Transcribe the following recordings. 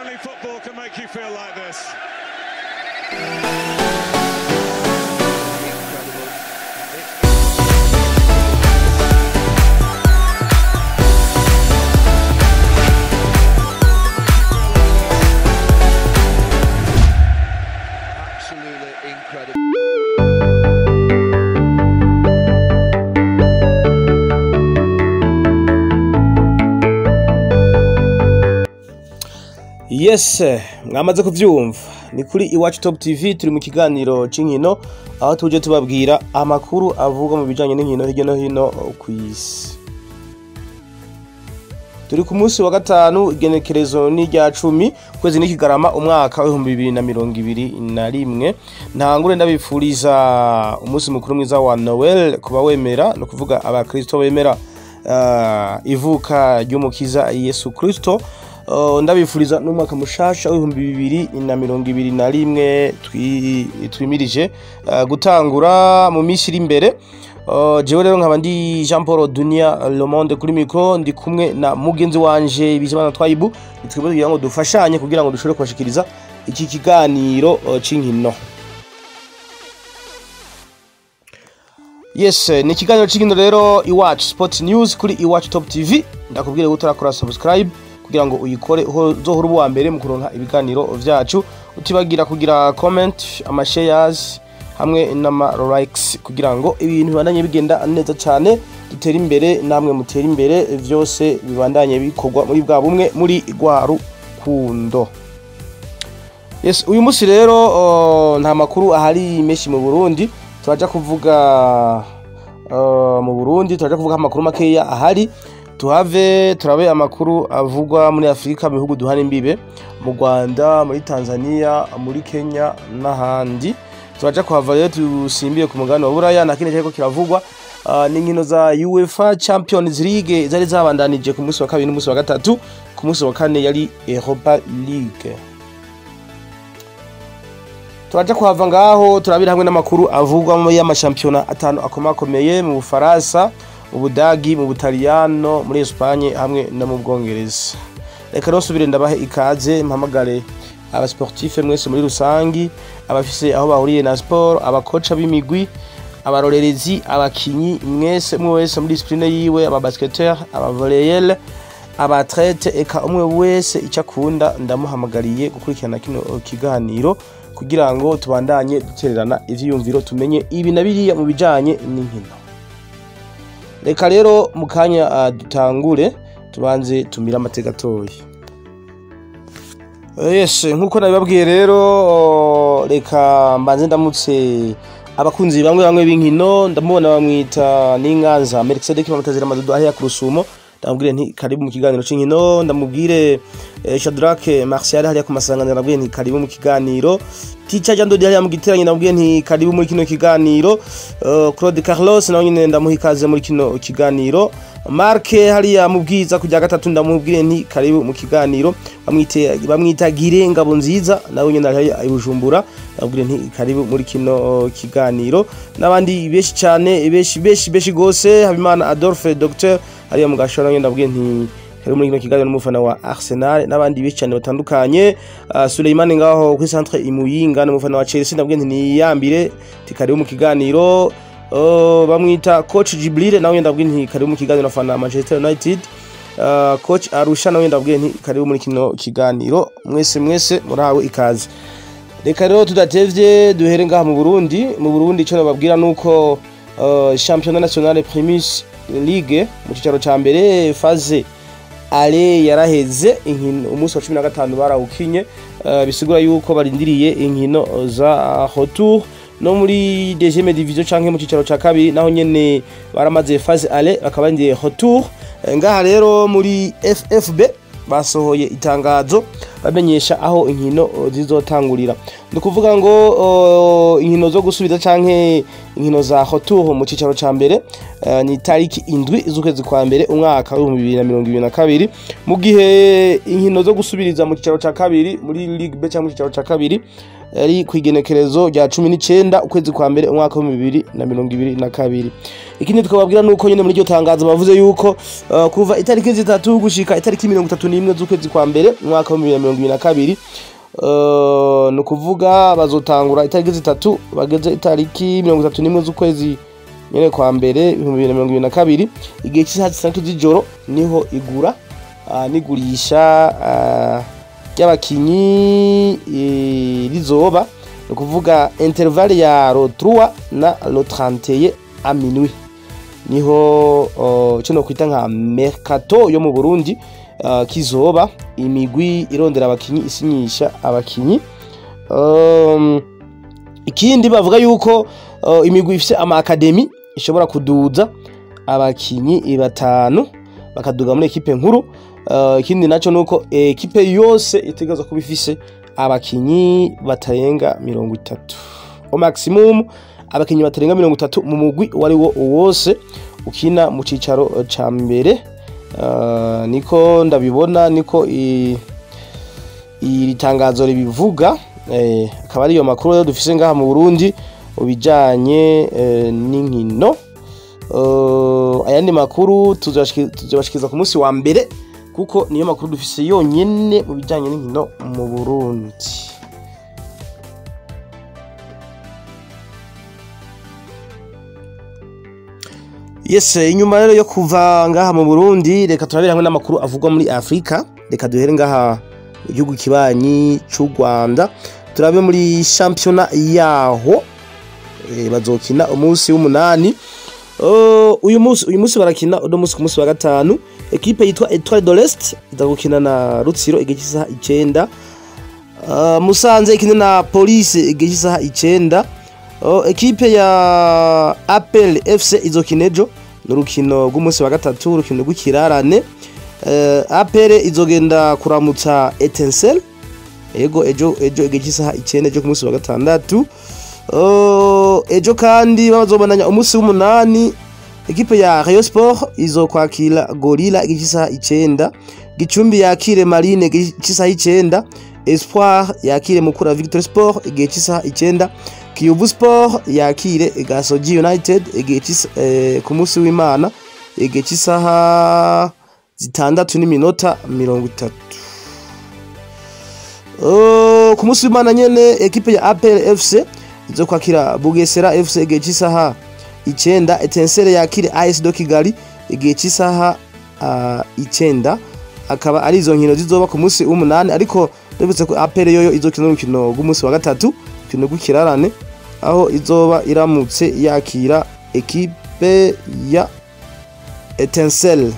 Only football can make you feel like this. Absolutely incredible. Yes, mwamaze kuvyumva. Ni kuri Iwacu Top TV, turi mu kiganiro c'inkino, aho tuje tubabwira amakuru avuga mu bijanye n'inkino hirya no hino kw'isi. Turi ku munsi wa gatanu, igenekerezo ni rya 10, kwezi ni Kigarama, umwaka wa 2021. Ntangure ndabifuriza umunsi mukuru mwiza wa Noel kuba wemera, no kuvuga abakristo bemera ivuka ry'umukiza Yesu Kristo. Ndabifuriza n'umwaka mushasha wa 2021 twimirije gutangura mu minsi iri imbere. Jewe rero nkaba ndi Jean Paul Dunia Le Monde kuri micro, ndi kumwe na mugenzi wanje Bizimana Twayibu. Twebwe kugira ngo dufashanye kugira ngo dushobore kubashikiriza iki kiganiro c'inkino. Yes, ni ikiganiro c'inkino rero, Iwacu Sport News kuri Iwacu Top TV. Ndakubwire ko utarakora subscribe kugira ngo uyikore, uzohora uba uwa mbere mu kuronka ibiganiro vyacu. Utibagira kugira comment, ama shares hamwe n'ama likes kugira ngo ibintu bibandanye bigenda neza cyane, dutere imbere namwe mutere imbere, vyose bibandanye bikorwa muri bwa bumwe, muri rwa rukundo. Yes, uyu munsi rero nta makuru ahari menshi mu Burundi. Turaja kuvuga mu Burundi, turaja kuvuga amakuru makeya ahari, tuhave turabe amakuru avugwa muri Afrika, mu bihugu duhana imbibe, mu Rwanda, muri Tanzania, muri Kenya n'ahandi. Turaja kuhava rero dusimbiye ku mugabane wa Buraya, nta kindi kiriko kiravugwa. N'inkino za UEFA Champions League zari zabandanije ku munsi wa kabiri n'umunsi wa gatatu. Ku munsi wa kane yari Europa League. Turaja kuhava ngaho turabira hamwe n'amakuru avugwa mu y'amashampiyona atanu akomakomeye: mu Bufaransa, mu Budagi, mu Butaliyano, muri Espagne hamwe no mu Bwongereza. Reka rero nsubire ndabahe ikaze, mpamagare abasportif mwese muri rusangi, abafise aho bahuriye na sport, abakoca b'imigwi, abarorerezi, abakinyi mwese, umwe wese muri discipline yiwe, ababasketteur, abavolleyeur, abathlète, eka umwe wese icyo akunda, ndamuhamagariye gukurikirana kino kiganiro kugira ngo tubandanye dutererana ivyiyumviro, tumenye ibi na biriya mu bijanye n'inkino. Reka rero mu kanya dutangure, tubanze tumire amateka gatoya. Yes, nkuko nabibabwiye rero, reka mbanze ndamutse abakunzi bamwe bamwe b'inkino. Ndamubona bamwita Ninganza Melkisedek, bamutazira Madudu ahiya ku Rusumo, ndamubwire nti karibu mu kiganiro c'inkino. Ndamubwire Shadrack Martial hariya ku Masanganzira, ndamubwire nti karibu mu kiganiro. Ticha Jean Dodi hariya mu giteranyo, ndamubwire nti karibu muri kino kiganiro. Claude Carlos nawe nyine ndamuha ikaze muri kino kiganiro. Mark hariya mu Bwiza kujya gatatu, ndamubwire nti karibu mu kiganiro. Bamwita Gire Ngabo Nziza, nawe nyine hariya i Bujumbura, ndamubwire nti karibu muri kino kiganiro, n'abandi benshi cyane, benshi benshi benshi gose. Habimana Adolphe Docteur hariya mu Gashora, nawe ndamubwire nti karibu muri kino kiganiro, n'umufana wa Arsenal, n'abandi benshi cyane batandukanye. Suleimani ngaho kuri centre Imuyinga, n'umufana wa Chelsea, ndamubwire nti niyambire, ti karibu mu kiganiro. Bamwita Coach Jibril, nawe ndabwira nti karibu mu kiganiro, afana Manchester United. Coach Arusha, nawe ndabwira nti karibu muri kino kiganiro. Mwese mwese murahawe ikaze. Reka rero tudatevye duhere ngaha mu Burundi. Mu Burundi ico nababwira nuko Championnat National Primus League mu cicaro ca mbere, phase aller yaraheze, inkino umunsi wa 15 barawukinye, bisigura yuko barindiriye inkino za retour. No muri deuxième division canke mu cicaro ca kabiri, naho nyene baramaze phase aller, bakaba barindiriye retour. Ngaha rero muri FFB basohoye itangazo bamenyesha aho inkino zizotangurira. Ni ukuvuga ngo inkino zo gusubiza canke inkino za retour mu cicaro ca mbere ni tariki 7 z'ukwezi kwa mbere umwaka wa 2022, mu gihe inkino zo gusubiriza mu cicaro ca kabiri muri Ligue B cyangwa mu cicaro ca kabiri Ari kwigenekerezo rya 19 ukwezi kwa mbere umwaka wa 2022. Ikindi twababwira nuko nyene muri iryo tangazo bavuze yuko kuva itariki 3 gushika itariki 31 z'ukwezi kwa mbere umwaka wa 2022, no kuvuga bazotangura itariki 3 bageze itariki 31 z'ukwezi nyene kwa mbere 2022, igihe cy'isaha 6 z'ijoro niho igura nigurisha ry'abakinyi rizoba, no kuvuga intervalle ya le 3 na le 31 à minuit, niho cyo no kwita nka mercato yo mu Burundi kizoba, imigwi irondera abakinyi, isinyisha abakinyi. Ikindi bavuga yuko imigwi ifise ama academy ishobora kuduza abakinyi 5 bakaduga muri ekipe nkuru. Ikindi naco nuko ekipe yose itegerezwa kuba ifise abakinyi batarenga 30 au maximum, abakinyi batarenga 30 mu mugwi wari wo wose ukina mu cicaro ca mbere. Niko ndabibona, niko iri tangazo ribivuga. Akaba ariyo makuru rero dufise ngaha mu Burundi ubijanye n'inkino. Ayandi makuru tuzobashikiza ku munsi wa mbere, kuko niyo makuru dufise yonyene mu bijanye n'inkino mu Burundi. Yes, inyuma rero yo kuva ngaha mu Burundi, reka turabire hamwe n'amakuru avugwa muri Afrika. Reka duhere ngaha mu gihugu kibanyi c'u Rwanda, turabe muri championnat yaho. Bazokina umunsi w'umunani. Uyu munsi barakina uno munsi ku munsi wa gatanu. Ekipe yitwa Etoile de l'Est iza gukina na Rutsiro igihe cy'isaha 9. Musanze ikina na Police igihe cy'isaha 9. Ekipe ya Apel FC izokina ejo n'urukino rw'umunsi wa gatatu, urukino rw'ikirarane. Apel izogenda kuramutsa Etincelle yego ejo igihe cy'isaha 9 ejo ku munsi wa gatandatu. Ejo kandi bazobonanya umunsi w'umunani, ekipe ya Rayon Sport izokwakira Gorilla igihe cy'isaha 9, Gicumbi yakire Marine igihe cy'isaha 9, Espoir yakire Mukura Victory Sport igihe cy'isaha 9, Kiyovu Sport yakire Gasogi United igihe ku munsi w'Imana igihe cy'isaha 6:30. Ku munsi w'Imana nyene ekipe ya APR FC izo kwakira Bugesera FC igihe cy'isaha 9, Etincelle yakire AS do Kigali igihe cy'isaha 9. Akaba ari izo nkino zizoba ku munsi w'umunani, ariko ndabutse ko APR yoyo izokina urukino rw'umunsi wa gatatu, urukino rw'ikirarane, aho izoba iramutse yakira ekipe ya Etincelle.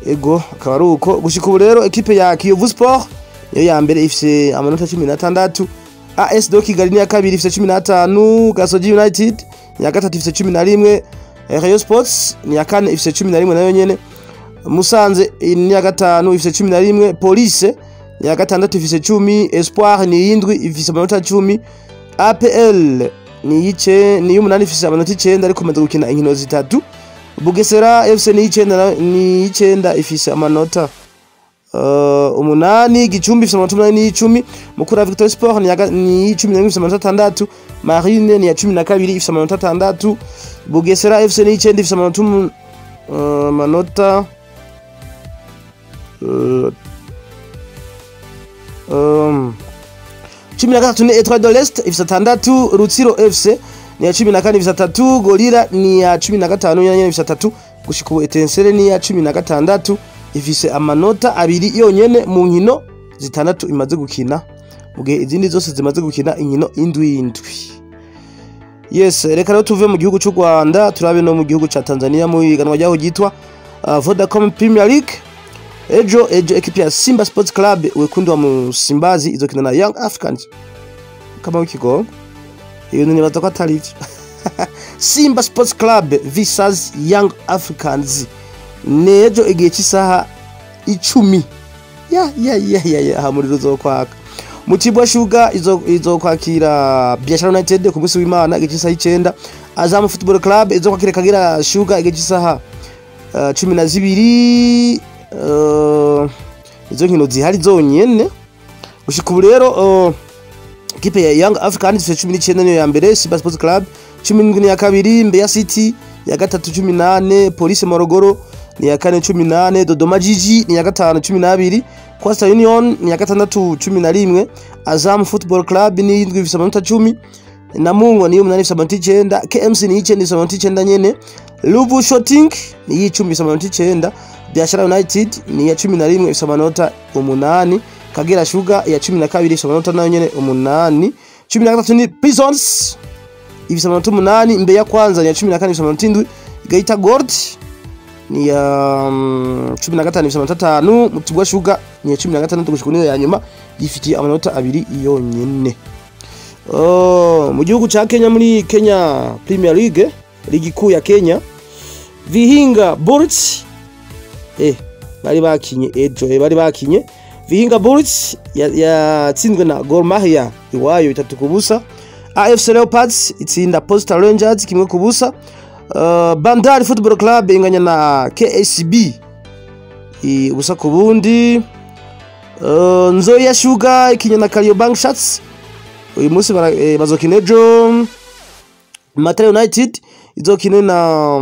Ego akaba ari uko gushika ubu rero ekipe ya Kiyovu Sport niyo ya mbere ifise amanota 16, AS do Kigali ni ya kabiri ifise 15, Gasogi United ni ya gatatu ifise 11, Rayon Sports ni ya kane ifise 11 nayo nyene, Musanze ni ya gatanu ifise 11, Police ni ya gatandatu ifise 10, Espoir ni yindwi ifise amanota 10, APL ni y'umunani ifise amanota 9 ariko imaze gukina inkino 3, Bugesera FC ni 9 ifise amanota 8, Gicumbi ifise amanota 8 n'icumi, Mukura Victory Sport ni 11 ifise amanota 6, Marine ni ya 12 ifise amanota 6, Bugesera FC ni 9 ifise amanota 13 ni Etoile de l'Est ifise 6, Rutsiro FC ni ya 14 ifise 3, Gorilla ni ya 15 nyene ifise 3, gushika ubu Etincelle ni ya 16 ifise amanota 2 yonyene mu nkino 6 imaze gukina, mu gihe izindi zose zimaze gukina inkino 7. Yes, reka rero tuve mu gihugu cy'u Rwanda turabe no mu gihugu ca Tanzania mu iganwa ryaho ryitwa Vodacom Premier League. Ejo ekipe ya Simba Sports Club wekundu wa Msimbazi izokina na Young Africans kama wikigo iyo nibaza ko atari ivyo. Simba Sports Club versus Young Africans nejo igihe cy'isaha 10. Ya hamuriro uzokwaka. Mutibwa Sugar izokwakira Biashara United ku munsi w'Imana igihe cy'isaha 9, Azam Football Club izokwakira Kagera Sugar igihe cy'isaha 12. Izo nkino zihari zonyene gushika ubu rero. Ekipe ya Young Africans ifise 19 niyo ya mbere, Simba Sports Club 17 ni ya kabiri, Mbeya City ya gatatu 18, Police Morogoro ni ya kane 18, Dodoma Jiji ni ya gatanu 12, Coastal Union ni ya gatandatu 11, Azam Football Club ni indwi ifise amanota 10, Namungo ni umunani ifise amanota 9, KMC ni icenda ifise amanota 9 nyene, Luvu Shooting ni iy'icumi ifise amanota 9, Biashara United ni iya 11 ifise amanota 8, Kagera Sugar ya 12 ifise amanota nayo nyene 8, 13 ni Prisons ifise amanota 8, Mbeya Kwanza ni ya 14 ifise amanota 7, Geita Gold ni ya 15 ifise amanota 5, Mutibwa Sugar ni ya 16 gushika niyo ya nyuma yifitiye amanota 2 yonyene. Mu gihugu ca Kenya muri Kenya Premier League, ligi kuu ya Kenya, Vihinga Bullets bari bakinye ejo, bari bakinye Vihinga Bullets yatsinzwe na Gor Mahia iwayo 3-0. AFC Leopards itsinda Posta Rangers 1-0. Bandari Football Club inganya na KSB 0-0. Nzoia Sugar ikinya na Kariobangi Sharks uyu munsi bazokina ejo. Mathare United izokine na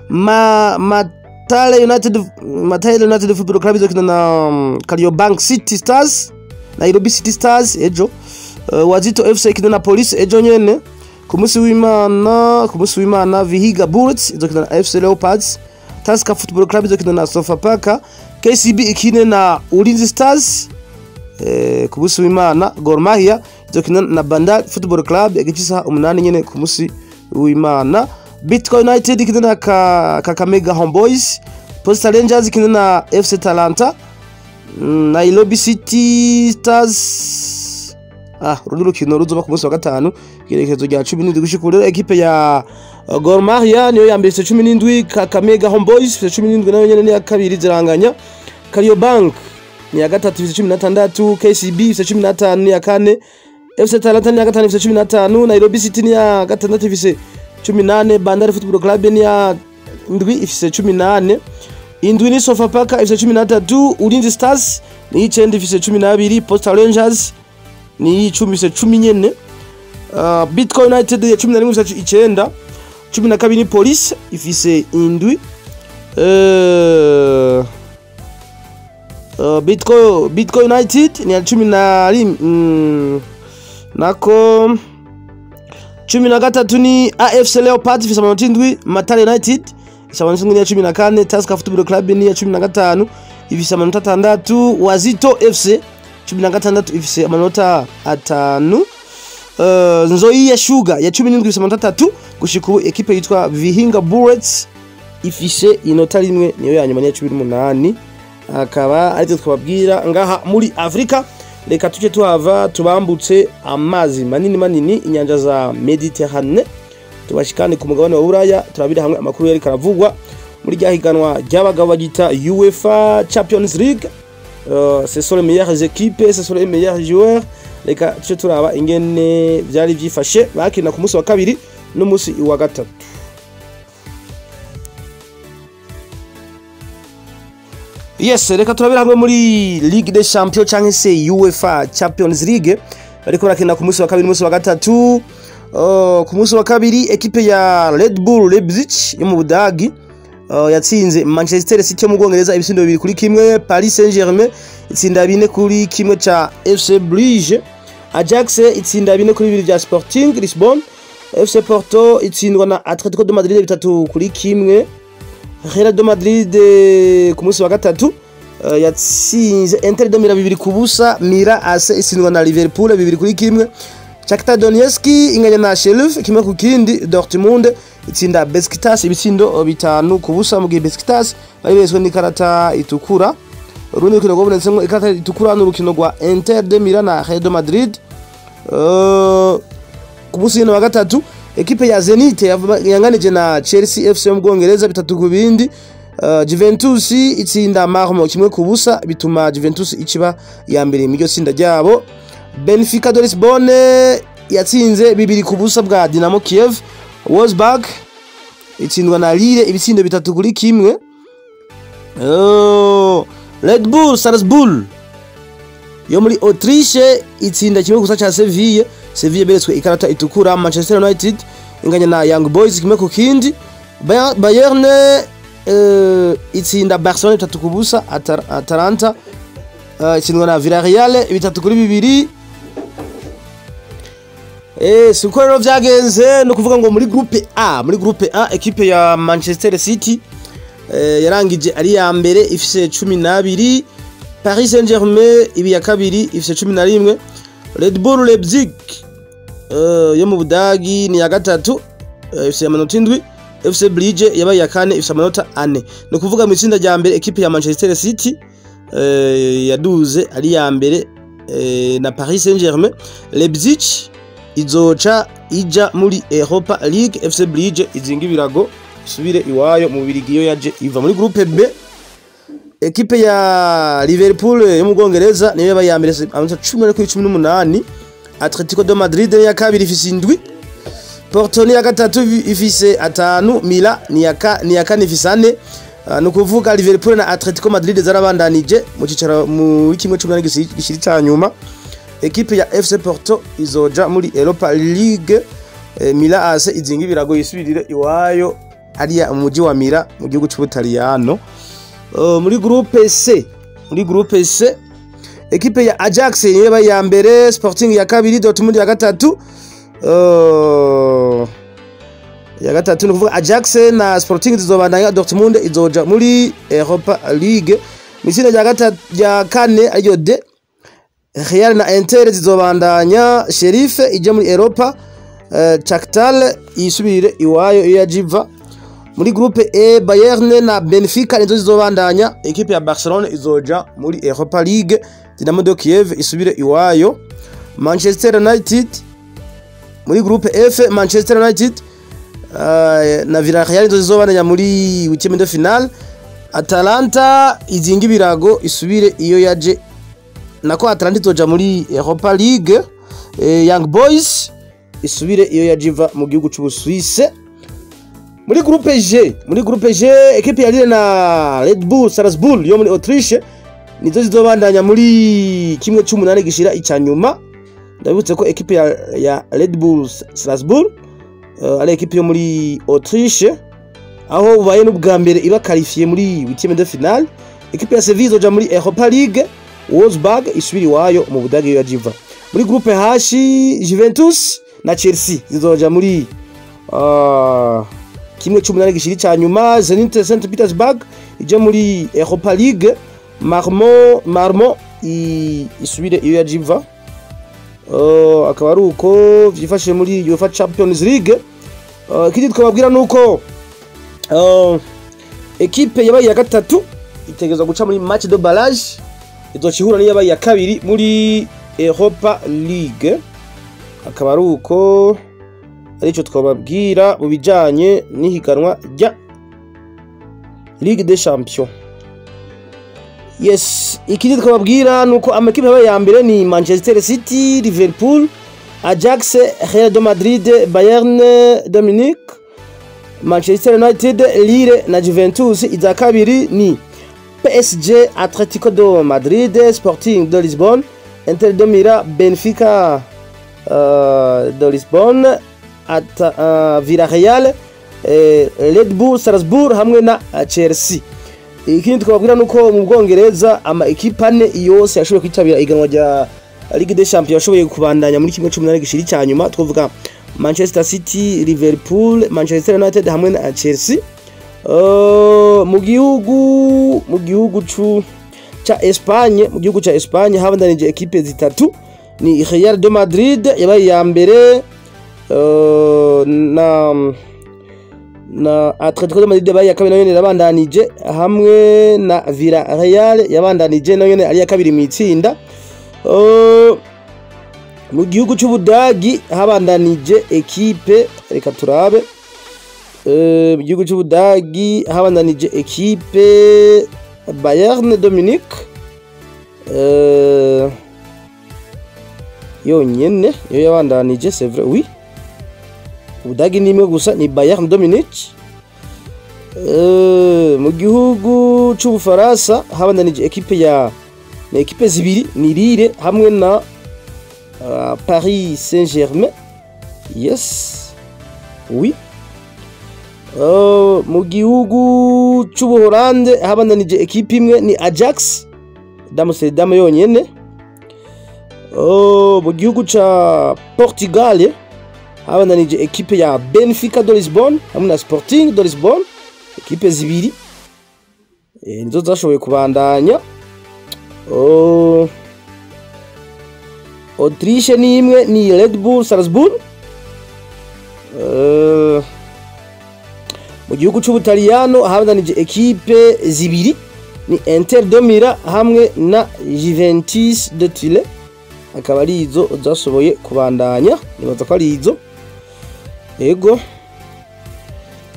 Mathare United Football Club izokina na Kariobangi City Stars, Nairobi City Stars ejo. Wazito FC ikina na Police ejo nyene. Ku munsi w'Imana Vihiga Bullets izokina na FC Leopards, Tusker Football Club izokina na Sofapaka, KCB ikine na Ulinzi Stars. Ku munsi w'Imana Gor Mahia izokina na Bandari Football Club igice 8 nyene ku munsi w'Imana. Bitcoin United ikina na Kakamega Homeboys, Posta Rangers ikina na FC Talanta, Nairobi City Stars. Urundi rukino ruzoba ku munsi wa gatanu igerekezo rya 17 gushika rero ekipe ya Gor Mahia niyo ya mbere ifise 17, Kakamega Homeboys ifise 17 nayo nyene ni ya kabiri ziranganya, Kariobank ni ya gatatu ifise 16, KCB ifise 15 ni ya kane, FC Talanta ni ya gatanu ifise 15, Nairobi City ni ya gatandatu ifise 18, Bandari Football Club ni ya ndwi ifise 18, indwi ni Sofapaka ifise 13, Ulinzi Stars ni icenda ifise 12, Posta Rangers ni icumi ifise 10 nyene, Bitcoin United ya 11 ifise 9, 12 ni Police ifise indwi, Bitcoin United ni ya 11 nako 13 ni AFC Leopards ifise amanota 7, Mathare United ifise amanota 7 ni ya 14, Tusker Football Club ni ya 15 ifise amanota 6, Wazito FC 16 ifise amanota 5, Nzoia Sugar ya 17 ifise amanota 3 gushika ubu. Ekipe yitwa Vihinga Bullets ifise inota rimwe niyo ya nyuma ni ya 18. Akaba ariko twababwira ngaha muri Afrika. Reka tuje tuhava tubambutse amazi manini manini inyanja za Mediterane tubashikane ku mugabane wa Buraya, turabira hamwe amakuru yari karavugwa muri ryahiganwa ry'abagabo bagita UEFA Champions League. Ce sont les meilleures équipes, ce sont les meilleurs joueurs. Reka tuje turaba ingene byari byifashe bakina ku munsi wa kabiri n'umunsi wa gatatu. Yes, reka turabira hamwe muri Ligue des Champions canke se UEFA Champions League bariko barakina ku munsi wa kabiri n'umunsi wa gatatu. Ku munsi wa kabiri ekipe ya Red Bull Leipzig yo mu Budagi yatsinze Manchester City yo mu Bwongereza ibitsindo 2-1, Paris Saint-Germain itsinda 4-1 ca FC Bruges, Ajax itsinda 4-2 vya Sporting Lisbon, FC Porto itsindwa na Atletico de Madrid 3-1. Real de Madrid ku munsi wa gatatu yatsinze Inter de Milan 2-0, Milan AC itsindwa na Liverpool 2-1, Shakhtar Donetsk inganya na Sheriff 1-0, Dortmund itsinda Besiktas ibitsindo 5-0 mu gihe Besiktas bari beswe n'ikarata itukura. Urundi rukino rwabonetsemwo ikarata itukura n'urukino rwa Inter de Milan na Real de Madrid. Ku munsi wa gatatu ekipe ya Zenit yanganije na Chelsea FC mu Bwongereza 3-2. Juventus itsinda Malmo 1-0 bituma Juventus ikiba ya mbere mu tsinda ryabo. Benfica de Lisbonne yatsinze 2-0 bwa Dinamo Kiev. Wolfsburg itsindwa na Lille ibitsindo 3-1. Oh, Red Bull Salzburg yo muri Autriche itsinda 1-0 ca Sevilla. Sevilla beretswe ikarata itukura. Manchester United inganya na Young Boys 1-0. Bayern itsinda Barcelona 3-0. Atalanta itsindwa na Villarreal 3-2. Siko rero vyagenze. No kuvuga ngo muri groupe A equipe ya Manchester City yarangije ari ya mbere ifise 12, Paris Saint-Germain ibi ya kabiri ifise 11, Red Bull Leipzig yo mu Budagi ni ya gatatu ifise amanota 7, FC Brugge yabaye ya kane ifise amanota 4. Ni kuvuga mu itsinda rya mbere equipe ya Manchester City yaduze ari ya mbere na Paris Saint-Germain. Leipzig izoca ija muri Europa League, FC Brugge izinga ibirago isubire iwayo mu Birigi iyo yaje iva. Muri groupe B, ekipe ya Liverpool yo mu Bwongereza niyo yabaye ya mbere, amanota 10 kuri 18. Atletico de Madrid ni ya kabiri ifise 7, Porto ni ya gatatu ifise 5, Milan ni ya kane ifise 4. Ni ukuvuga Liverpool na Atletico Madrid zarabandanije mu cicaro mu 1/8 gishiri ca nyuma. Ekipe ya FC Porto izoja muri Europa League, Milan AC izinga ibirago yisubirire iwayo hariya mu muji wa Milan mu gihugu c'Ubutaliyano. Muri groupe C ekipe ya Ajax niyo yabaye ya mbere, Sporting ya kabiri, Dortmund ya gatatu. Ni ukuvuga Ajax na Sporting zizobandanya, Dortmund izoja muri Europa League. Mu itsinda rya gatatu, rya kane ariryo D, Real na Inter zizobandanya, Sheriff ije muri Europa, Shakhtar yisubirire iwayo iyo yajiva. Muri groupe E, Bayern na Benfica nizo zizobandanya, ekipe ya Barcelona izoja muri Europa League, Dinamo de Kiev isubire iwayo. Manchester United muri groupe F, Manchester United na Villarreal nizo zizobandanya muri huitième de finale, Atalanta izinga ibirago isubire iyo yaje, nako Atalanta izoja muri Europa League, Young Boys isubire iyo yajiva mu gihugu c'Ubusuwise. Muri groupe G ekipe ya Lille na Red Bull Salzburg yo muri Autriche nizo zizobandanya muri 1/8 gishira ica nyuma. Ndabibutse ko ekipe ya Red Bull Salzburg ari ekipe yo muri Autriche, aho bubaye n'ubwa mbere iba qualifié muri huitième de finale. Ekipe ya Sevilla izoja muri Europa League, Wolfsburg isubira iwayo mu Budage iyo yajiva. Muri groupe H, Juventus na Chelsea zizoja muri 1/8 gishiri ca nyuma, Zenit St Petersburg ije muri Europa League, Malmo isubire iyo yajiva. Akaba ari uko vyifashe muri UEFA Champions League. Ikindi twababwira nuko ekipe yabaye ya gatatu itegerezwa guca muri match de barrage, izoca ihura n'iyabaye ya kabiri muri Europa League. Akaba ari uko arico twababwira mu bijanye n'ihiganwa rya Ligue des Champions. Yes, ikindi twababwira nuko amakipe yabaye ya mbere ni Manchester City, Liverpool, Ajax, Real de Madrid, Bayern de Munich, Manchester United, Lille na Juventus. Iza kabiri ni PSG, Atletico de Madrid, Sporting de Lisbonne, Inter de Milan, Benfica de Lisbonne, Villarreal, Red Bull Salzburg hamwe na Chelsea. Ikindi twababwira nuko mu Bwongereza ama ekipe ane yose yashoboye kwitabira iganwa rya Ligue des Champions yashoboye kubandanya muri 1/8 gishiri cya nyuma. Twavuga Manchester City, Liverpool, Manchester United hamwe na Chelsea. Mu gihugu ca Espagne, mu gihugu ca Espagne habandanije ekipe zitatu, ni Real de Madrid yabaye ya mbere, na Atletico de Madrid yabaye ya kabiri nayo yabandanije, hamwe na Villarreal yabandanije nayo nyene ari ya kabiri mu itsinda. Mu gihugu c'Ubudagi habandanije ekipe, reka turabe, mu gihugu c'Ubudagi habandanije ekipe Bayern de Munich yonyene yo yabandanije. C'est vrai, oui, Ubudagi ni imwe gusa, ni Bayern de Munich. Mu gihugu c'Ubufaransa habandanije ekipe ya ni ekipe zibiri, ni Lille hamwe na Paris Saint-Germain. Yes, oui. Mu gihugu c'Ubuholande habandanije ekipe imwe, ni Ajax d'Amsterdam yonyene. Mu gihugu ca Portugal habandanije ekipe ya Benfica de Lisbon hamwe na Sporting de Lisbon, ekipe zibiri nizo zashoboye kubandanya. Autriche ni imwe, ni Red Bull Salzburg. Mu gihugu c'Ubutaliyano habandanije ekipe zibiri, ni Inter de Milan hamwe na Juventus de Turin, akaba ari izo zashoboye kubandanya, nibaza ko ari izo. Yego,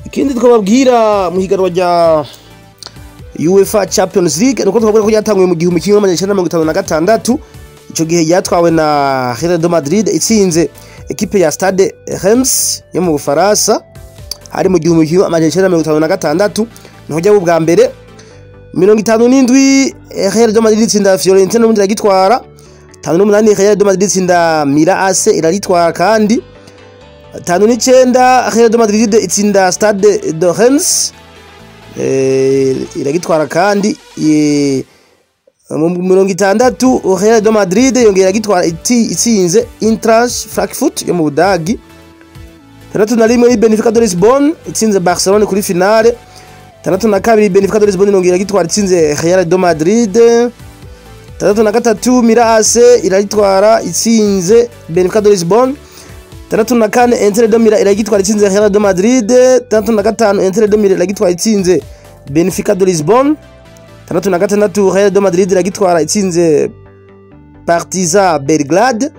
ikindi twababwira mu higanwa rya UEFA Champions League nuko twabwira ko ryatanguye mu 1956. Ico gihe ryatwawe na Real de Madrid itsinze ekipe ya Stade Reims yo mu Bufaransa. Hari mu 1956, niho ryaba ubwa mbere. 57 Real de Madrid itsinda Fiorentina, n'ubundi iragitwara. 58 Real de Madrid itsinda Milan AC, iraritwara kandi. 59 Real de Madrid itsinda Stade de Reims, iragitwara kandi. Mu 60 Real de Madrid yongera iragitwara itsinze Eintracht Frankfurt yo mu Budagi. 61 Benfica de Lisbon itsinze Barcelone kuri finale. 62 Benfica de Lisbon yongera iragitwara itsinze Real de Madrid. 63 Milan AC iraritwara itsinze Benfica de Lisbon. 64 Inter de Milan iragitwara itsinze Real de Madrid. 65 Inter de Milan iragitwara itsinze Benfica de Lisbon. 66 Real de Madrid iragitwara itsinze Partizan Belgrade.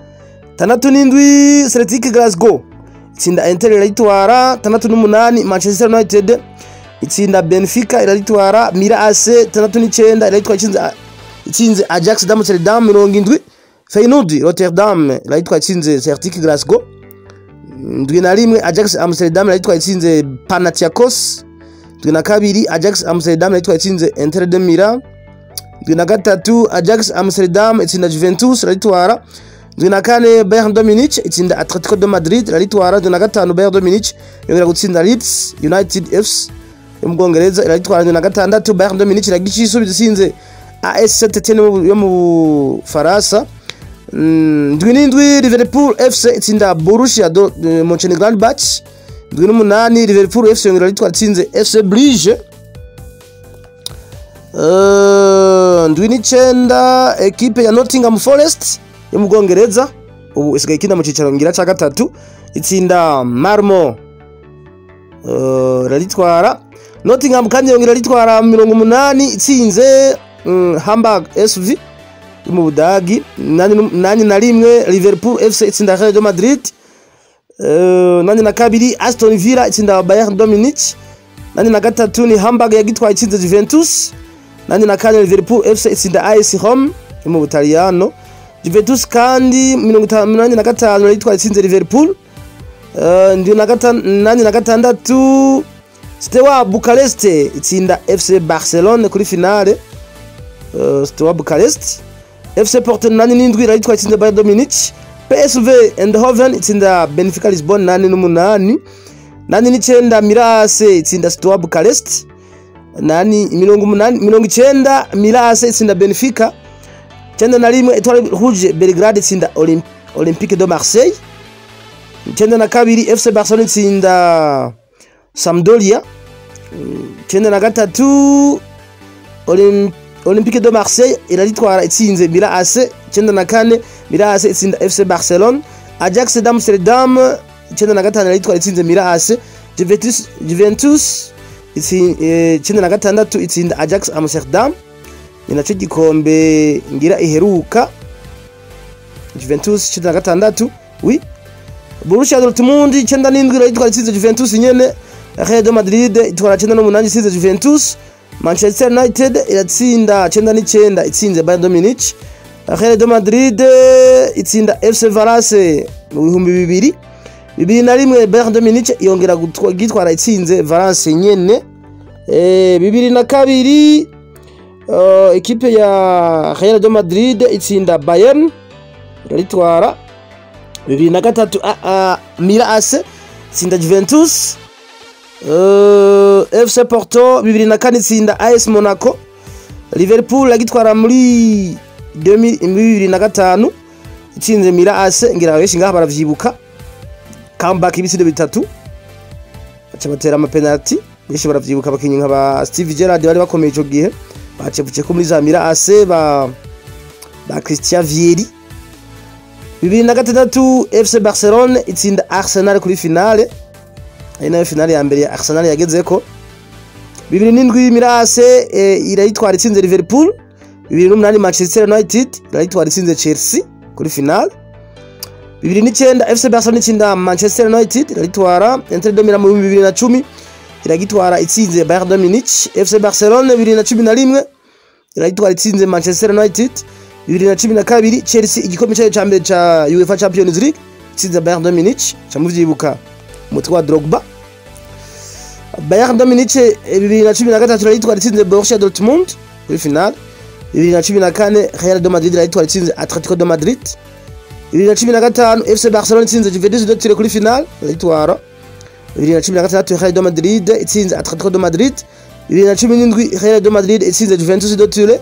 67 Celtic Glasgow itsinda Inter, iragitwara. 68 Manchester United itsinda Benfica, iraritwara. Milan AC 69 iragitwara itsinze Ajax d'Amsterdam. 70 Feyenoord Rotterdam iragitwara itsinze Celtic Glasgow. 71 Ajax Amsterdam iragitwara itsinze Panathinaikos. 72 Ajax Amsterdam iragitwara itsinze Inter de Milan. 73 Ajax Amsterdam itsinda Juventus, iraritwara. 74 Bayern de Munich itsinda Atletico de Madrid, iraritwara. 75 Bayern de Munich yongera gutsinda Leeds United FC yo mu Bwongereza, iraritwara. 76 Bayern de Munich iragica isubiza itsinze AS Saint-Etienne yo mu Faransa. 77 Liverpool FC itsinda Borussia Mönchengladbach. 78 Liverpool FC yongera iraritwara itsinze FC Bruges. 79 ekipe ya Nottingham Forest yo mu Bwongereza, ubu isigaye ikina mu cicaro ngira ca gatatu, itsinda Malmo, iraritwara. Nottingham kandi yongera iraritwara 80 itsinze Hamburg SV yo mu Budagi. 81 Liverpool FC itsinda Real de Madrid. 82 Aston Villa itsinda Bayern de Munich. 83 ni Hamburg yagitwaye itsinze Juventus. 84 Liverpool FC itsinda AS Rome yo mu Butaliyano. Juventus kandi 85 yitwaye itsinze Liverpool. 86 Steaua Bucarest itsinda FC Barcelone kuri finale, Steaua Bucarest. FC Porto 87 irayitwaye itsinze Bayern de Munich. PSV Eindhoven itsinda Benfica Lisbon 88. 89 Milan AC itsinda Steaua Bucarest. Nani 80 90 Milan AC itsinda Benfica. 91 Etoile Rouge Belgrade itsinda Olympique de Marseille. 92 FC Barcelone itsinda Sampdoria. 93 Olympique de Marseille iraritwara itsinze Milan AC. 94 Milan AC itsinda FC Barcelone. Ajax d'Amsterdam 95 iraritwara itsinze Milan AC. Juventus 96 itsinda Ajax Amsterdam, ni naco gikombe ngira iheruka Juventus, 96, oui. Borussia Dortmund 97 irayitwara itsinze Juventus nyene. Real de Madrid itwara 98 itsinze Juventus. Manchester United iratsinda 99 itsinze Bayern de Munich. Real de Madrid itsinda FC Valence mu 2000. 2001 Bayern de Munich yongera gitwara itsinze Valence nyene. 2002, ekipe ya Real de Madrid itsinda Bayern, iraritwara. 2003, Milan AC itsinda Juventus. FC Porto 2004 itsinda AS Monaco. Liverpool agitwara muri 2005 itsinze Milan AC. Ngira benshi ngaha baravyibuka comeback ibitsindo bitatu, baca batera ama penalty. Benshi baravyibuka, abakinyi nka ba Steve Gerrard bari bakomeye ico gihe, bacevuye ko muri za Milan AC, ba Christian Vieri. 2006, FC Barcelone itsinda Arsenal kuri finale, ari nayo finale ya mbere ya Arsenal yagezeko. 2007, Milan AC irayitwara itsinze Liverpool. 2008, Manchester United irayitwara itsinze Chelsea kuri finale. 2009, FC Barcelona itsinda Manchester United, iraritwara. Inter de Milan mu 2010 iragitwara itsinze Bayern de Munich. FC Barcelona 2011 iragitwara itsinze Manchester United. 2012, Chelsea igikombe cyayo ca mbere ca UEFA Champions League itsinze Bayern de Munich, ca muvyibuka umutwe wa Drogba. Bayern de Munich 2013 irayitwara itsinze Borussia Dortmund kuri finale. 2014, Real de Madrid irayitwara itsinze Atletico de Madrid. 2015, FC Barcelona itsinze Juventus de Turin kuri finale, irayitwara. 2016, Real de Madrid itsinze Atletico de Madrid. 2017, Real de Madrid itsinze Juventus de Turin.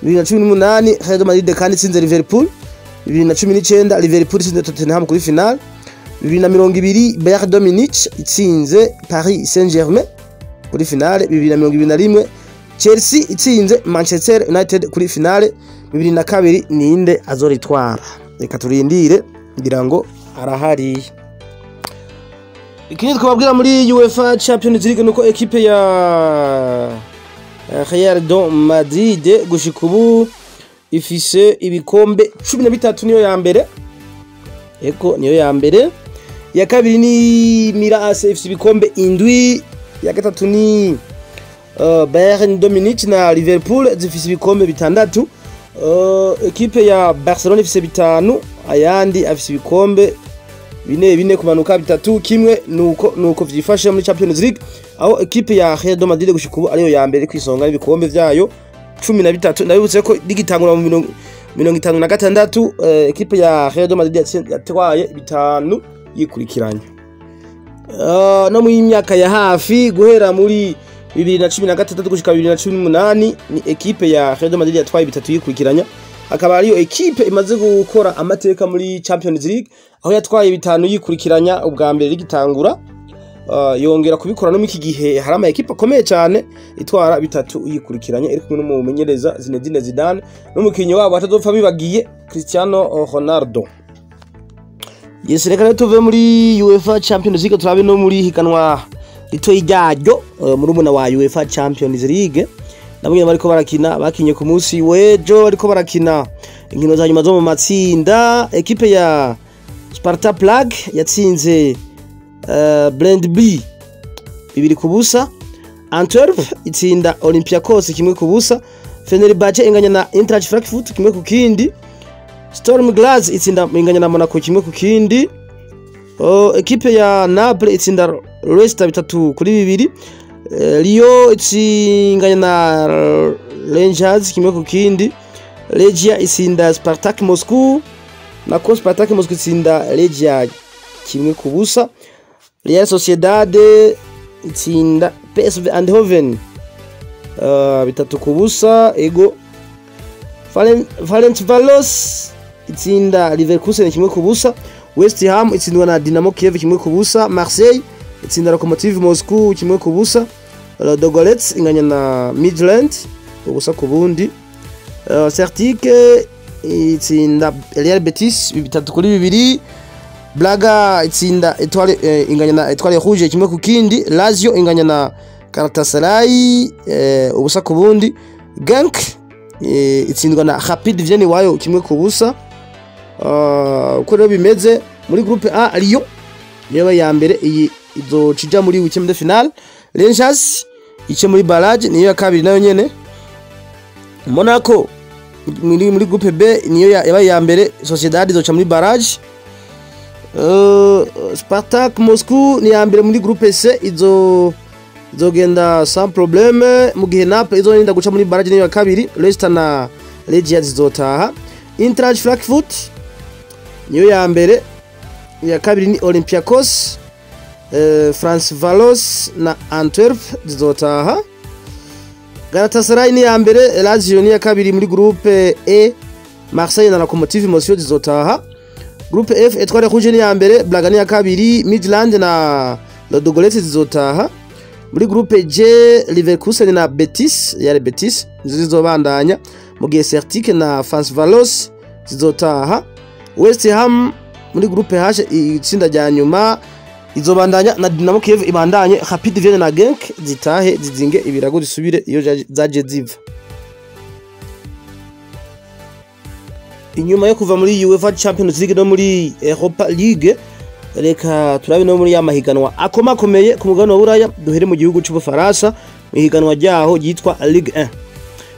2018, Real de Madrid kandi itsinze Liverpool. 2019, Liverpool itsinze Tottenham kuri finale. 2020, Bayern de Munich itsinze Paris Saint-Germain kuri finale. 2021, Chelsea itsinze Manchester United kuri finale. 2002, ninde azoritwara? Reka turindire, ngira ngo arahari. Ikindi twababwira muri UEFA Champions League nuko ekipe ya Real de Madrid gushika ubu ifise ibikombe 13, niyo ya mbere. Eko niyo ya mbere. Ya kabiri ni Milan AC, ifise ibikombe 7. Ya gatatu ni Bayern de Munich na Liverpool, zifise ibikombe 6. Ekipe ya Barcelona ifise 5, ayandi afise ibikombe 4, 4 kumanuka, 3, 1. Nuko vyifashe muri Champions League, aho ekipe ya Real de Madrid gushika ubu ariyo ya mbere kwisonga n'ibikombe vyayo 13. Ndabibutse ko ligitangura mu 56, ekipe ya Real de Madrid yatwaye 5 yikurikiranya. No mu myaka ya hafi, guhera muri 2016 gushika 2018, ni ekipe ya Real de Madrid yatwaye 3 yikurikiranya, akaba ariyo ekipe imaze gukora amateka muri Champions League, aho yatwaye 5 yikurikiranya ubwa mbere rigitangura, yongera kubikora no mu iki gihe hari ama ekipe akomeye cyane, itwara 3 yikurikiranya, iri kumwe n'umumenyereza Zinedine Zidane n'umukinyi wabo atazopfa bibagiye, Cristiano Ronaldo. Yes, reka rero tuve muri UEFA Champions League, turabe no muri higanwa rito ryaryo, murumuna wa UEFA Champions League. Nabo nyene bariko barakina, bakinye ku munsi w'ejo, bariko barakina inkino za nyuma zo mu matsinda. Ekipe ya Sparta Prague yatsinze Brøndby 2-0. Antwerp itsinda Olympiakos 1-0. Fenerbahce inganya na Eintracht Frankfurt 1-1. Sturm Graz itsinda inganya na Monaco 1-1. Ekipe ya Naples itsinda Leicester 3-2. Lyon itsinganya na Rangers 1-1. Legia itsinda Spartak Moscow, nako Spartak Moscow itsinda Legia 1-0. Real Sociedad itsinda PSV Eindhoven 3-0. Ego, Ferencvaros itsinda Leverkusen 1-0. West Ham itsindwa na Dinamo Kiev 1-0. Marseille itsinda Lokomotiv Moscow 1-0. Ludogorets inganya na Midland 0-0. Celtic itsinda Real Betis 3-2. Braga itsinda Etoile, inganya na Etoile Rouge 1-0. Lazio inganya na Galatasaray 0-0. Genk itsindwa na Rapid Vienne wayo 1-0. Uko rero bimeze muri groupe A, Lyon niyo ya mbere, iyi izocija muri huitième de finale. Rangers ice muri barrage, niyo ya kabiri nayo nyene. Monaco muri groupe B niyo yabaye ya mbere, Sociedad izoca muri barrage. Spartak Moscow ni ya mbere muri groupe C, izo Izogenda sans problème, mu gihe Naples izorinda guca muri barrage niyo ya kabiri. Leicester na Legia zizotaha. Eintracht Frankfurt niyo ya mbere, iya kabiri ni Olympiacos. Ferencvaros na Antwerp zizotaha. Galatasaray ni ya mbere, Lazio ni ya kabiri muri groupe E. Marseille na Lokomotiv Moscow zizotaha. Groupe F, Etoile Rouge ni ya mbere, Braga ni ya kabiri, Midland na Ludogorets zizotaha. Muri groupe G, Leverkusen na Betis, Real Betis nizo zizobandanya, mu gihe Celtic na Ferencvaros zizotaha. West Ham muri groupe H, itsinda rya nyuma, izobandanya na Dinamo Kiev ibandanye, Rapid Vienne na Genk zitahe, zizinge ibirago zisubire iyo zaje ziva. Inyuma yo kuva muri UEFA Champions League no muri Europa League, reka turabe no muri ya mahiganwa akomakomeye ku mugabane wa Buraya. Duhere mu gihugu c'Ubufaransa, mu higanwa ryaho ryitwa Ligue 1.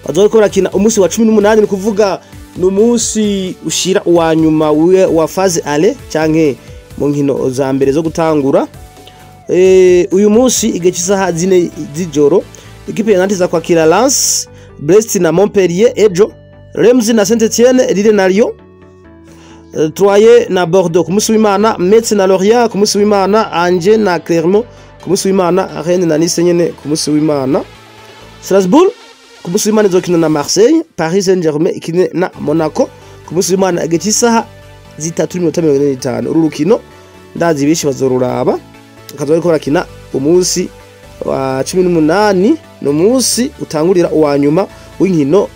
Bazoriko barakina umunsi wa 18, ni kuvuga ni umunsi ushira uwa nyuma wa phase aller canke mu nkino za mbere zo gutangura. Uyu munsi igihe cy'isaha 4 z'ijoro, ikipe ya Nantes iza kwakira Lens, Brest na Montpellier ejo, Reims na Saint-Etienne, Lille na Lyon, Troyes na Bordeaux ku munsi w'Imana, Metz na Lorient ku munsi w'Imana, Angers na Clermont ku munsi w'Imana, Rennes na Nice nyene ku munsi w'Imana. Strasbourg ku munsi w'Imana izokina na Marseille, Paris Saint-Germain ikine na Monaco ku munsi w'Imana igihe cy'isaha 3:45. Uru rukino ndazi benshi bazoruraba, bakaza bariko barakina umunsi wa 18, ni umunsi utangurira uwa nyuma w'inkino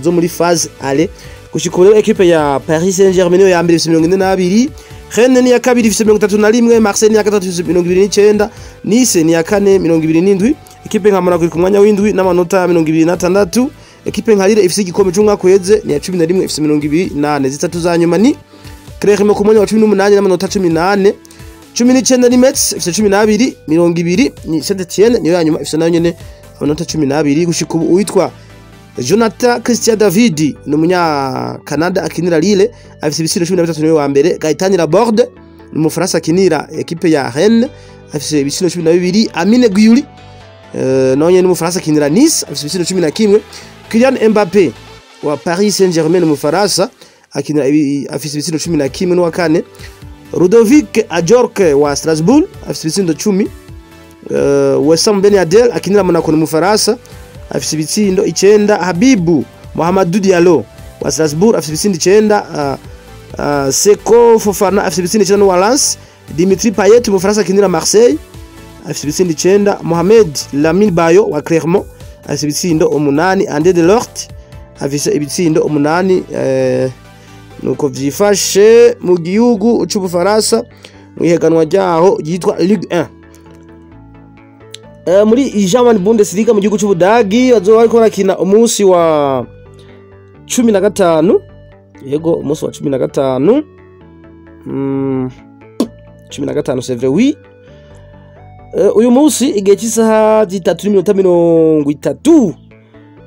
zo muri phase aller. Gushika ubu rero, equipe ya Paris Saint-Germain niyo ya mbere ifise 42, Rennes ni ya kabiri ifise 31, Marseille ni ya gatatu ifise 29, Nice ni ya kane 27. Equipe nka Monaco iri ku mwanya w'indwi n'amanota 26. Equipe nka Lille ifise igikombe c'umwaka uheze ni ya 11 ifise 24. Zitatu za nyuma ni Clermont ku mwanya wa 18 n'amanota 18, 19 ni Metz ifise 12, 20 ni Saint-Etienne niyo ya nyuma ifise nayo nyene amanota 12. Gushika ubu uwitwa Jonathan Christian David ni umunya Canada akinira Lille, afise ibitsindo 13, niwe wa mbere. Gaëtan Laborde ni umufaransa akinira equipe ya Rennes, afise ibitsindo 12. Amine Gouiri nawe nyene ni umufaransa akinira Nice, afise ibitsindo 11. Kylian Mbappé wa Paris Saint-Germain ni umufaransa akinira, afise ibitsindo 11, n'uwa kane. Ludovic Ajorque wa Strasbourg afise ibitsindo 10. Wissam Ben Yedder akinira Monaco ni umufaransa, afise ibitsindo 9. Habibu Mohamedou Diallo wa Strasbourg afise ibitsindo 9. Seko Fofana afise ibitsindo 9 wa Lens. Dimitri Payet, umufaransa akinira Marseille, afise ibitsindo 9. Mohamed Lamine Bayo wa Clermont afise ibitsindo 8. Ande Delort afise ibitsindo 8. Nuko vyifashe mu gihugu c'Ubufaransa mu ihiganwa ryaho ryitwa Ligue 1. Muri German Bundesliga, mu gihugu c'Ubudagi, bazoba bariko barakina umunsi wa 15. Yego, umunsi wa 15, 15, c'est vrai, oui. Uyu munsi igihe cy'isaha 3:30,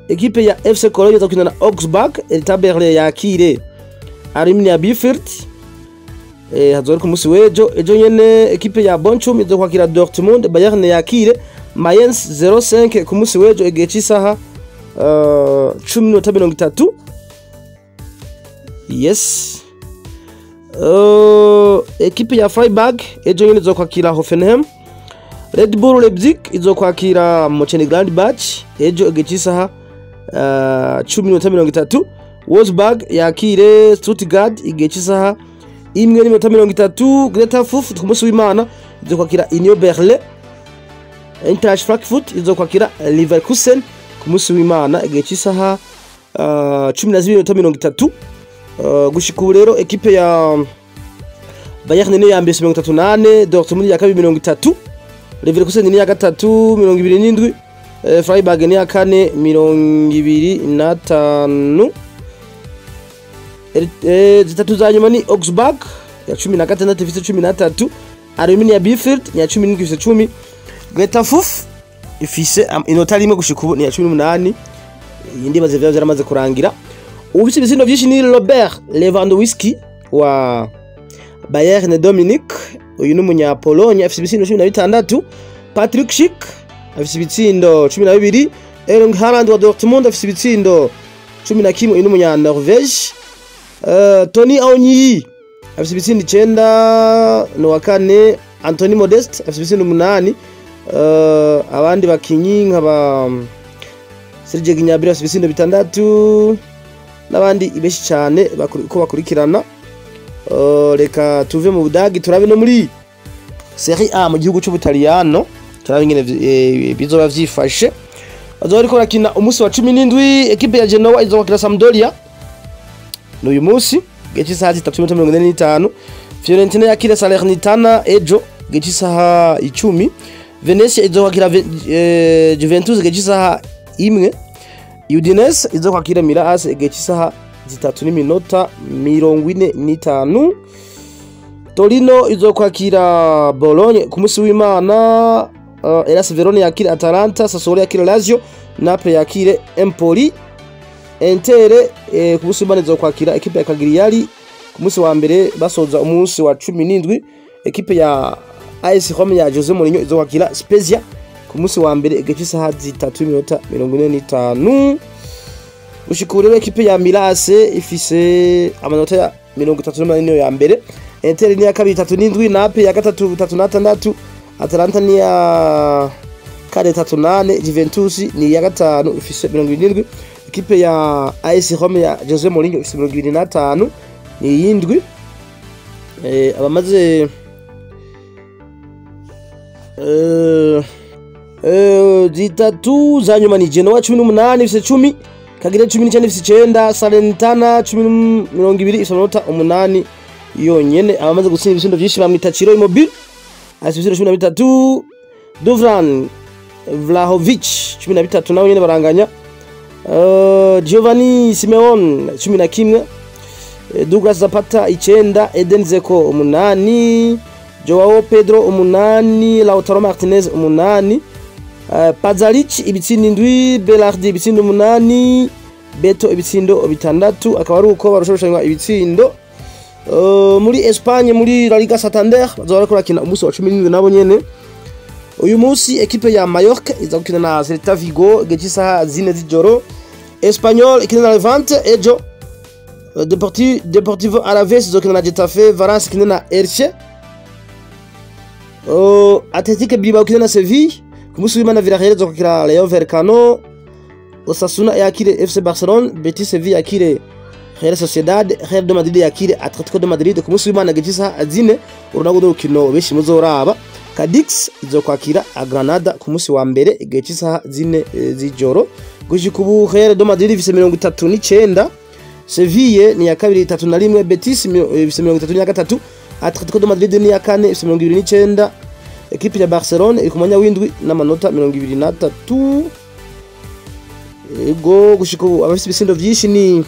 ekipe ya FC Cologne izakina na Augsburg, Hertha Berlin yakire Arminia Bielefeld. Hazoba ku munsi w'ejo. Ejo nyene ekipe ya Bochum izokwakira Dortmund, Bayern yakire Mainz 05 ku munsi w'ejo igihe cy'isaha 10:30. Yes, ekipe ya Freiburg ejo nyene izokwakira Hoffenheim. Red Bull Leipzig izokwakira Mönchengladbach ejo igihe cy'isaha 10:30. Wolfsburg yakire Stuttgart igihe cy'isaha 1:30. Greuther Fürth ku munsi w'Imana izokwakira Union Berlin. Eintracht Frankfurt izokwakira Leverkusen ku munsi w'Imana igihe cy'isaha 12:30. Gushika ubu rero, ekipe ya Bayern ni ya mbere 34, Dortmund ya kabiri 30, Leverkusen ni ya gatatu 27, Freiburg ni ya kane 25. Zitatu za nyuma ni Augsburg ya 16 ifise 13, Arminia Bielefeld ni ya 17 ifise 10, Greuther Fürth ifise inota rimwe gushika ubu ni ya 18. Iyindi baze vyaba vyaramaze kurangira. Ufise ibitsindo vyinshi ni Robert Lewandowski wa Bayern Dominic, uyu ni umunya Pologne, afise ibitsindo 16. Patrick Schick afise ibitsindo 12. Erling Haaland wa Dortmund afise ibitsindo 11, uyu n'umunya Norvege. Tony Aonyi afise ibitsindo 9, ni uwa kane. Anthony Modeste afise ibitsindo 8. Abandi bakinyi nkaba Serge Gnabry afise ibitsindo 6 n'abandi benshi cyane ko bakurikirana. Reka tuve mu Budagi turabe no muri Serie A mu gihugu c'Ubutaliyano, turabe ingene bizoba vyifashe. Bazoba bariko barakina umunsi wa 17, ekipe ya Genoa izokina Sampdoria n'uyu munsi gihe cy'isaha 3:45. Fiorentina yakira Salernitana ejo gihe cy'isaha 10. Venezia izokakira Juventus gihe cy'isaha 1. Udinese izokwakira Milan AC igihe cy'isaha 3:45. Torino izokwakira Bologna ku munsi w'Imana. Hellas Verona yakira Atalanta, Sassuolo yakira Lazio, Napoli yakire Empoli. Inter ku munsi w'Imana izokwakira ekipe ya Cagliari. Ku munsi wa mbere basoza umunsi wa 17, ekipe ya AS Roma ya Jose Mourinho izokwakira Spezia ku munsi wa mbere igihe cy'isaha 3:45. Gushika ubu rero ekipe ya Milan AC ifise amanota ya 38 niyo ya mbere, Inter ni ya kabiri 37, Napoli ya gatatu 36, Atalanta ni ya kane 38, Juventus ni ya gatanu ifise 77, ekipe ya AS Roma ya Jose Mourinho ifise 25 ni yindwi. Abamaze zitatu za nyuma ni Genoa 18 ifise 10, Cagliari 19 ifise 9, Salernitana 20 ifise amanota 8 yonyene. Abamaze gutsinda ibitsindo vyinshi bamwita Ciro Immobile afise ibitsindo 13, Duvran Vlahovic 13 nawe nyene baranganya, Giovanni Simeone 11, Douglas Zapata 9, Eden Dzeko 8, Joao Pedro 8, Lautaro Martinez 8, Pazaric ibitsindo 7, Belardi ibitsindo 8, Beto ibitsindo 6. Akaba ari uko barusha ibitsindo. Muri Espagne muri La Liga Santander bazoba bariko barakina umunsi wa 17 nabo nyene. Uyu munsi ekipe ya Mallorca iza gukina na Celta Vigo igihe cy'isaha 4 z'ijoro. Espanyol ikina na Levante ejo. Deportivo Alaves izokina na Getafe, Valence ikina na Elche. Athletic Bilbao ikina na Seville. Ku munsi w'Imana Villarreal izokina Rayo Vallecano. Osasuna yakire FC Barcelone, Betis Sevilla yakire Real Sociedad, Real de Madrid yakire Atletico de Madrid. Ku munsi w'Imana gihe cy'isaha 4 urunago rw'urukino benshi muzoraba. Cadix izokwakira a Granada ku munsi wa mbere igihe cy'isaha 4 z'ijoro. Gushika ubu Real de Madrid ifise 39, Sevilla ni ya kabiri 31, Betis ifise 33, Atletico de Madrid ni ya kane ifise 29, ekipe ya Barcelone iri ku mwanya w'indwi n'amanota 23. Ego gushika ubu abafise ibitsindo vyinshi ni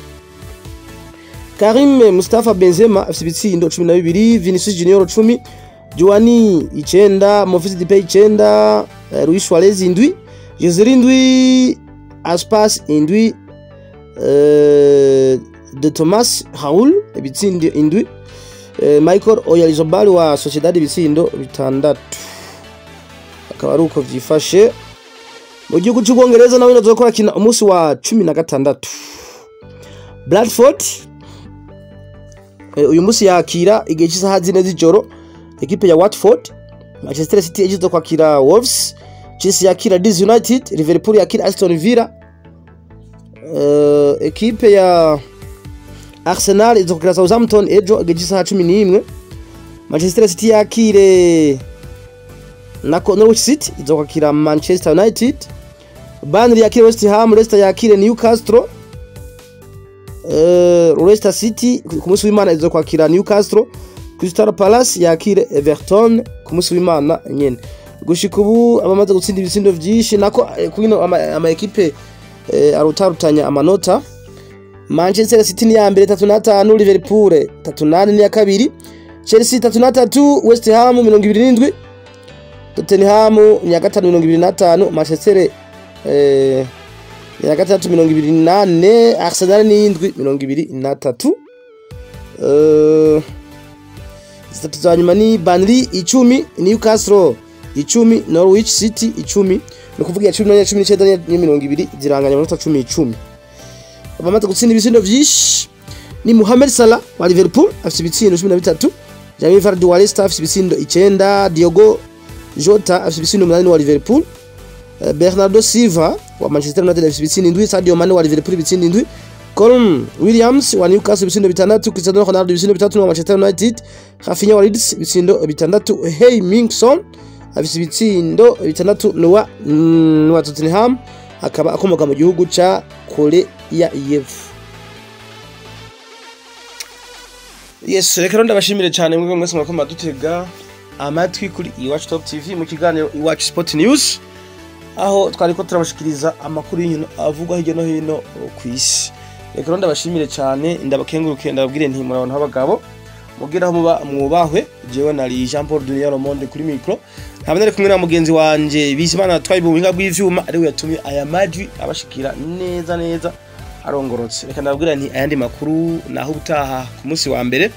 Karim Mustafa Benzema afise ibitsindo 12, Vinicius Junior 10, Giovanni 9, Memphis Depay 9, Luis Suarez 7, José 7, Aspas 7, de Thomas Raul ibitsindo 7, Michael Oyarzabal wa Sociedad ibitsindo 6. Akaba ari uko vyifashe. Mu gihugu c'Ubwongereza nawe bazokora kina umunsi wa 16. Bradford uyu munsi yakira igihe cy'isaha 4 z'ijoro ekipe ya Watford. Manchester City igiye kwakira Wolves, Chelsea yakira Leeds United, Liverpool yakira Aston Villa. Ekipe ya Arsenal izokira Southampton ejo igihe cy'isaha 11. Manchester City yakire nako Norwich City izokwakira Manchester United. Burnley yakire West Ham, Leicester yakire Newcastle. Leicester City ku munsi w'Imana izokwakira Newcastle. Crystal Palace yakire Everton ku munsi w'Imana nyene. Gushika ubu abamaze gutsinda ibitsindo vyinshi nako kuno ama ekipe arutarutanya amanota. Manchester City ni ya mbere 35, Liverpool 38 ni ya kabiri, Chelsea 33, West Ham 27, Tottenham ni ya gatanu 25, Manchester ya gatatu 28, Arsenal ni indwi 23. Zitatu za nyuma ni Burnley 10, Newcastle 10, Norwich City 10, Ni ukuvuga iya 18, 19 n'iya 20 ziranganya amanota 10 10. Abamaze gutsinda ibitsindo vyinshi ni Mohamed Salah wa Liverpool, afise ibitsindo 13. Jamie Vardy wa Leicester afise ibitsindo 9. Diogo Jota afise ibitsindo 8 wa Liverpool. Bernardo Silva wa Manchester United afise ibitsindo 7. Sadio Mane wa Liverpool ibitsindo 7. Callum Williams wa Newcastle ibitsindo 6. Cristiano Ronaldo ibitsindo 3 wa Manchester United. Rafinha wa Leeds ibitsindo 6. Heung-min Son afise ibitsindo 6 nuwa Tottenham, akaba akomoka mu gihugu ca Korea y'Epfo. Yes, reka rero ndabashimire cyane mwebwe mwese mwariko muradutega amatwi kuri Iwacu Top TV mu kiganiro Iwacu Sport News, aho twariko turabashikiriza amakuru y'inkino avugwa hirya no hino ku isi. Reka rero ndabashimire cyane, ndabakenguruke, ndababwire nti muri abantu b'abagabo, mubwire aho muba mwubahwe. Jewe nari Jean Paul Dunia Romonde kuri micro, nkaba nari kumwe na mugenzi wanje Bizimana Twayibu mu buhinga bw'ivyuma, ariwe yatumye aya majwi abashikira neza neza arongorotse. Reka ndababwira nti ayandi makuru naho ubutaha ku munsi wa mbere,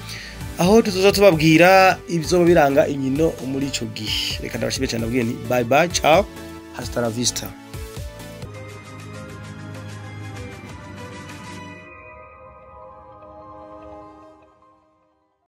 aho tuzoza tubabwira ibizoba biranga inkino muri ico gihe. Reka ndabashimire cyane, ndababwire nti bye bye, ciao, hasta la vista.